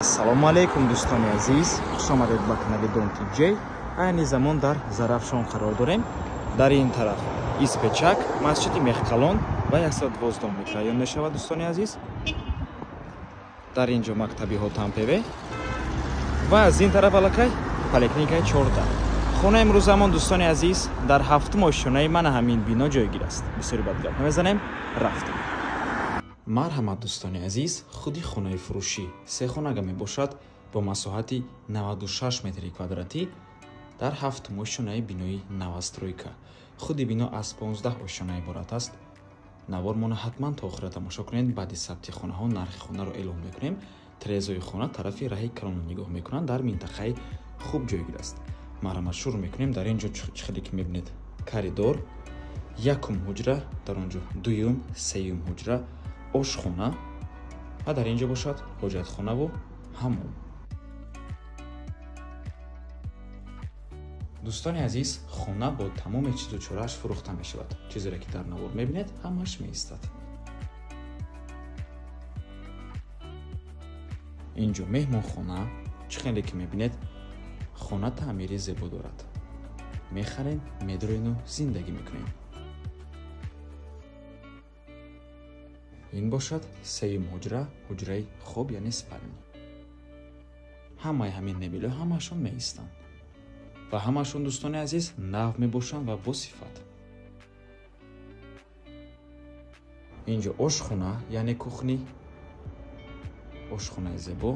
Ассалому алайкум, дӯстони азиз, хуш омадед ба канали Дом TJ. Айни замон дар Зарафшон қарор дорем. Дар ин тараф Испечак, масҷиди Мехкалон ва 112 микрорайон мешавад, дӯстони азиз. Дар ин ҷо мактаби Ҳотампеве ва аз ин тараф аллакай поликлиникаи 14. Хонаи имрӯзамон, дӯстони азиз, дар ҳафтум ошёнаи мана ҳамин бино ҷойгир аст. Бисёри бад гап намезанем, рафтем. Марҳамат, дӯстони азиз, худи хонаи фурӯшӣ се хонага мебошад бо масоҳати 96 метри квадратӣ дар ҳафтум ошёнаи бинои новостройка. Худи бино аз 15 ошёна иборат аст. Навормона ҳатман то охира тамошо кунед. Баъди сабти хонаҳо нархи хонаро эълон мекунем. Трезои хона тарафи раҳи калонро нигоҳ мекунанд, дар минтақаи хуб ҷойгир аст. Марҳамат, шурӯъ мекунем. Дар ин ҷо чӣ хеле ки мебинед, коридор, якум ҳуҷра, дар он ҷо дуюм, сеюм ҳуҷра, ошхона ва дар ин ҷо бошад ҳоҷатхонаву ҳаммом. Дӯстони азиз, хона бо тамоми чизу чорааш фурӯхта мешавад. Чизере ки дар навор мебинед, ҳамааш меистад. Ин ҷо меҳмонхона, чӣ хеле ки мебинед, хона таъмири зебо дорад. Мехарем, медроену зиндагӣ мекунем. Ин бошад сеюм ҳуҷра, ҳуҷраи хоб, яъне спальни. Ҳамаи ҳамин мебелҳо ҳамаашон меистанд ва ҳамаашон, дӯстони азиз, нав мебошанд ва бо сифат. Ин ҷо ошхона, яъне кухни, ошхонаи зебо.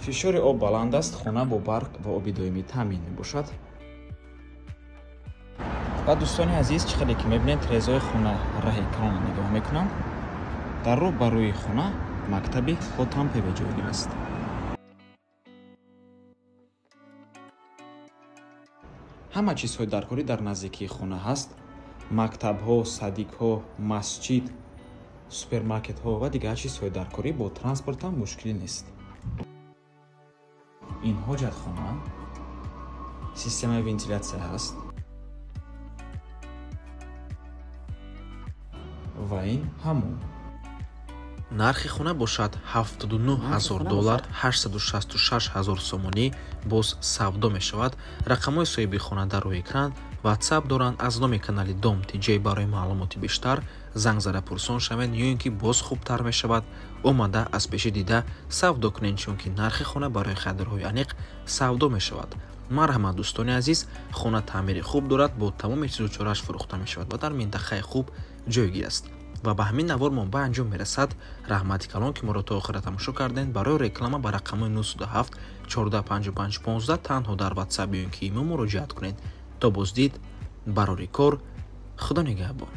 Фишори об баланд аст, хона бо барқ ва оби доимӣ таъмин мебошад. Ва дӯстони азиз, чӣ хеле ки мебинед, трезои хона раҳи калонро нигоҳ мекунанд. Дар рӯ ба рӯи хона мактаби Хотампеве ҷойгир аст. Ҳама чизҳои даркорӣ дар наздикии хона ҳаст. Мактабҳо, садикҳо, масҷид, супермаркетҳо ва дигар чизҳои даркорӣ бо транспорт ҳам мушкилӣ нест. Ин ҳоҷатхона, системаи вентилятсия ҳаст ва ин ҳамон. Нархи хона бошад 79 000 доллар, 866 ҳазор сомонӣ, боз савдо мешавад. Рақамҳои соҳиби хона дар рӯи экран, WhatsApp доранд. Аз номи канали Дом TJ барои маълумоти бештар занг зада пурсон шавед ё ин ки боз хубтар мешавад омада аз пеши дида савдо кунед, чунки нархи хона барои харидорҳои аниқ савдо мешавад. Марҳамат, дӯстони азиз, хона таъмири хуб дорад, бо тамоми чизу чорааш фурӯхта мешавад ва дар минтақаи хуб ҷойгир аст. Ва ба ҳамин навор мо ба анҷом мерасад. Раҳмати калон, ки моро то охира тамошо кардем. Барои реклама ба рақамҳои 907 14 55 15 танҳо дар WhatsApp ё ин ки имо муроҷиат кунед. То боздид, барори кор, Худо нигаҳбон.